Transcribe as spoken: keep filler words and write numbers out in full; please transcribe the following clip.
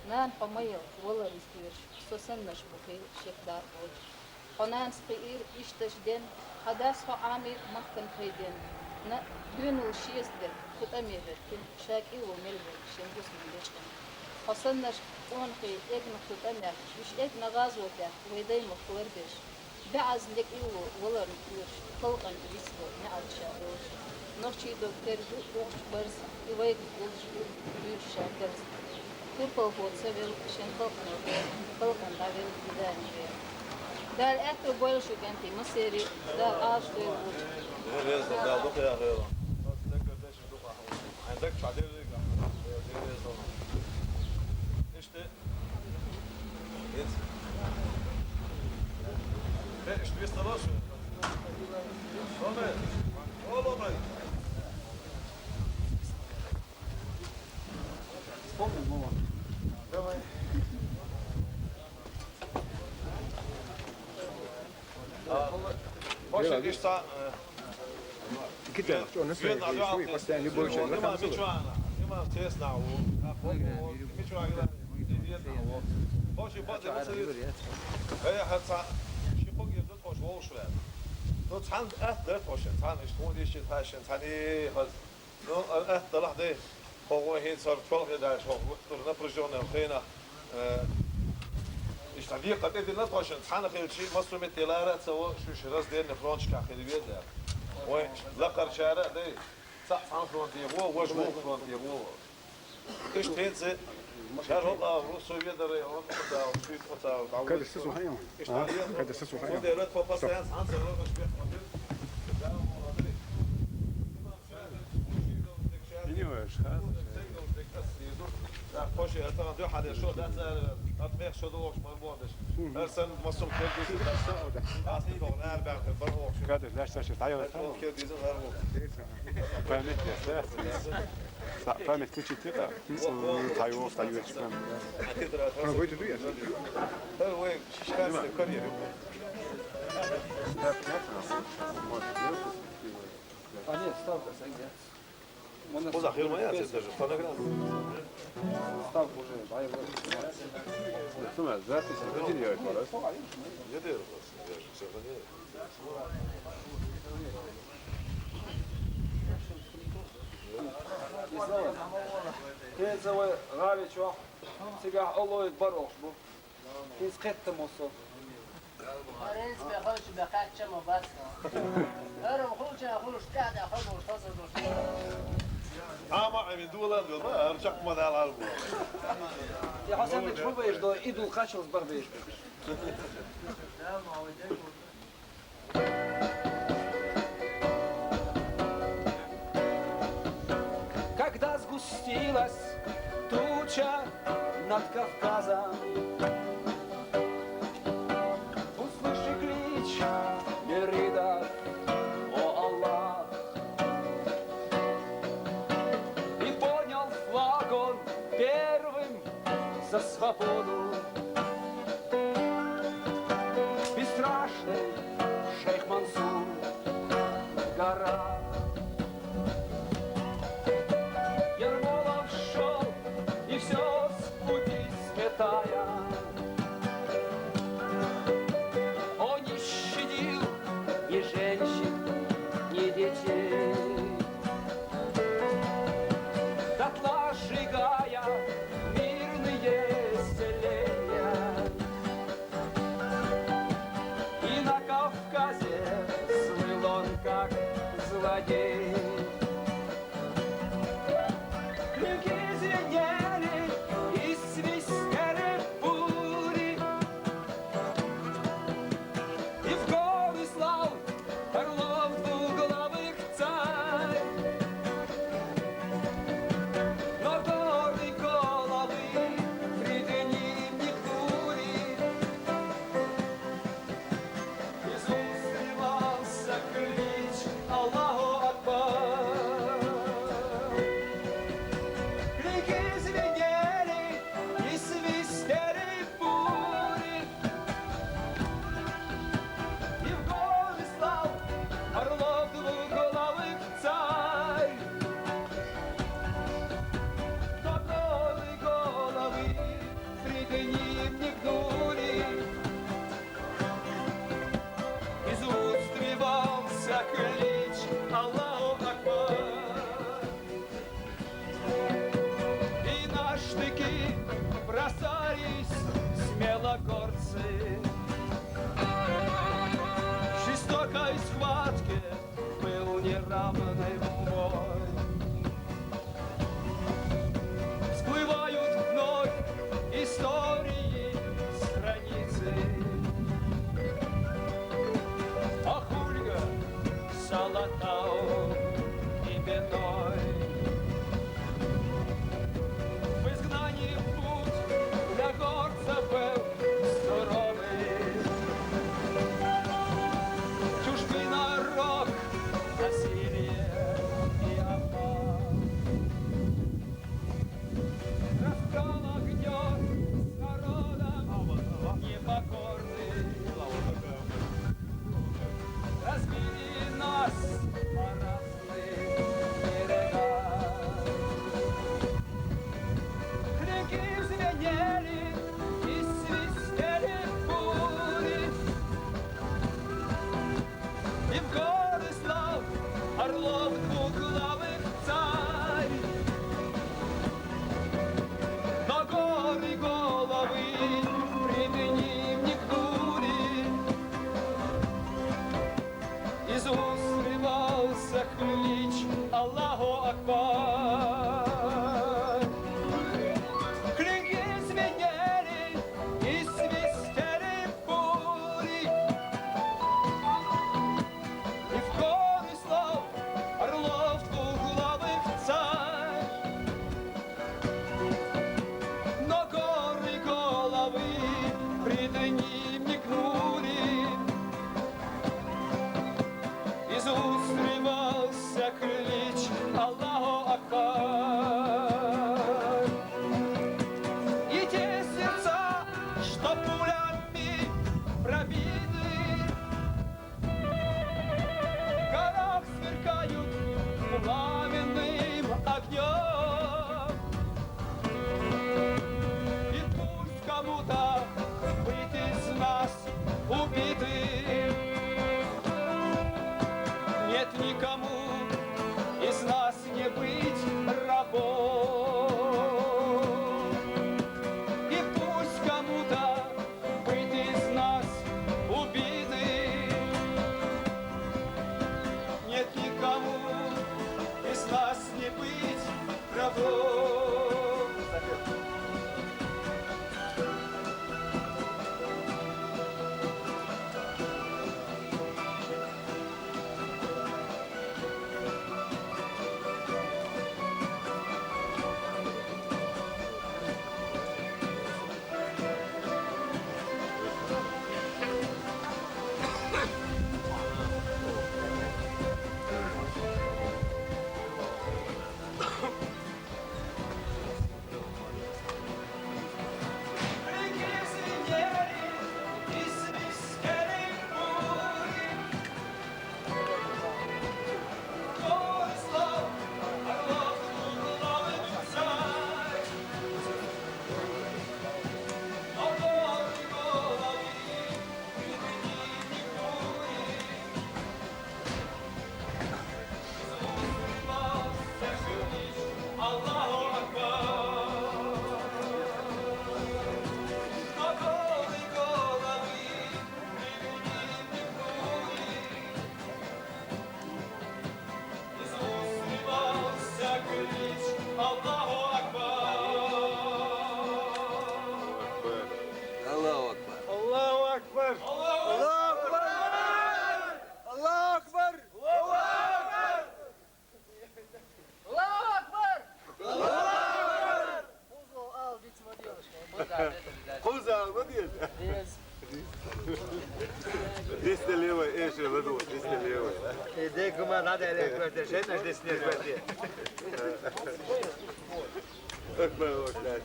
Нана, хьо ма елла валарна кхоьруш, со саннарш бу хийла шек дакъа боцуш. Хьо нанас кхиира иштта ден, хьан дас хьо Ӏамийра махкана кхайден. На, доьналла шеца дерг кху тӀаме хӀоьттина, ша кӀилло мел верг шен бусалба дечкъина. Хьо саннарш къонахий эгна кху тӀамех, уьш эгна гӀазотех вай даймахка ларбеш. БӀозза лекъ йилло валарна кхоьруш, халкъана вицло неӀалт ша долуш. Нохчийн дог тера ду охьачу барза, и вайга гуллуш ду буьйса ша карза. Турпалхо ца велла шен халкъана вер, халкъана дӀавелла и дани вер. Дала аьтто бойла шу, кӀентий, массерий а, Дала Ӏалашдойла ву. Реза, Дала дукха яхийла. Хьайн даг чохь дерриг а, реза. Иштта. Э, иштта вистало шу. Ломай. О, ломай. Вспомнил, мама. Давай. А, хочешь, иштта, э, Никита, он настроение есть, мы постоянно любой человек. Мичуана, мичуана, честно, а, по, по, мичуана, Эй, хьан цхьа ши кху геза тхо вовшах ваьлла. Ну, цхьаьна атта дара тхо шен, цхьаьна иштта хӀун дийши тхаьш шен, цхьаьна и хаза. Ну, атта далахь дай, хӀокхо хӀинца хӀара чолхе даьлча, хӀокху гуттар напряжённый хенахь, э, иштта декхар тӀедиллина тхо шен, цхьаьна хилча, массо а метте лара а ца во, шуьша раздельный фронташкахь хила веза. Вайн лакхарчара а дай, цхьаъ цхьана фронте гӀо, важа вукху фронте гӀо. Иштта хӀинца, хӀара хӀокху агӀор, со ведар район, оцу агӀор, шуьйта оцу агӀор дӀавоьду. Кадр сацо хьаьвна? Иштта хьаьвна. Кадр сацо хьаьвна? Цундела тхо постоянно цхьаьна ца лоруш бехк ма бира. Понимаешь, ха? Да, позже это надо, хьале шо, да, цара, от мех шо долуш, мар бодаш. Мгм. Ар сан масум киргиз, да, са, да. Ас и богна, ар бан, бар ох. Кадр, лаш, лаш, тайо. Ар ох киргиз, ар ох. Память, да? Са-, память включите, да. М, тайо, тайо, чекан. А, выйду, я. Ой, шишкарский карьер. А нет, ставка, нет. Поза хирма я, это же фонограмма. Ставка уже, да, его. Сама запись, это делать, да? Я делаю просто, я же сохраняю. Хеза вай гӀави чохь, цигахь оллоид бар охуш бу. Иза кхеттамо со. Ренц бе хойчу бе кхачча ма бац. Ара хулча хулуш тӀаьхьа хазуш хазуш. Ама Ӏемин дула а дула, ара чакх ма дала албу. Я хьо санна чу бу беш до, и дул кхачалц бар беш беш. Когда сгустилась туча над Кавказом, услыши клич Мерида, о Аллах, и поднял флаг он первым за свободу. Бесстрашный шейх Мансур, гора. Ермолов шёл и всё с пути сметая. Он не щадил ни женщин, ни детей. Дотла сжигая мирные селения, Штыки бросались смело горцы. В жестокой схватке был неравный бой. Всплывают вновь истории страницы. Ахульга, Салатау и Беной. В изгнании путь для горца был суровый. Чужбина, рок, насилие и обман. Раскал огнём с народом непокорный. Разбили нас по разным берегам. Клинки звенели и свистели пули. И в горы слал орлов двуглавых царь. Но горы головы пред ним не гнули. Из уст срывался клич: «Аллаху Акбар!» Клинки звенели и свистели пули. И в горы слал орлов двуглавых царь. Но горы головы пред ним не гнули. Из уст срывался клич: «Аллаху Акбар!» И те сердца, что пулями пробиты, в горах сверкают пламенным огнём. И пусть кому-то быть из нас убитым, нет никому из нас не быть рабом. И пусть кому-то быть из нас убитым, нет никому из нас не быть рабом. Аллаху Акбар! Аллаху Акбар! Аллаху Акбар! Аллаху Акбар! Аллаху Акбар! Аллаху Акбар! Къузу ал, битмо девушка, къузу ал, битмо девушка. Къузу ал, битмо девушка. Yes. Здесь налево, э, же, ладно, здесь налево. Иди, кума, надо, Олег, квартир, же, наш здесь нет квартир. Акбар, Акбар.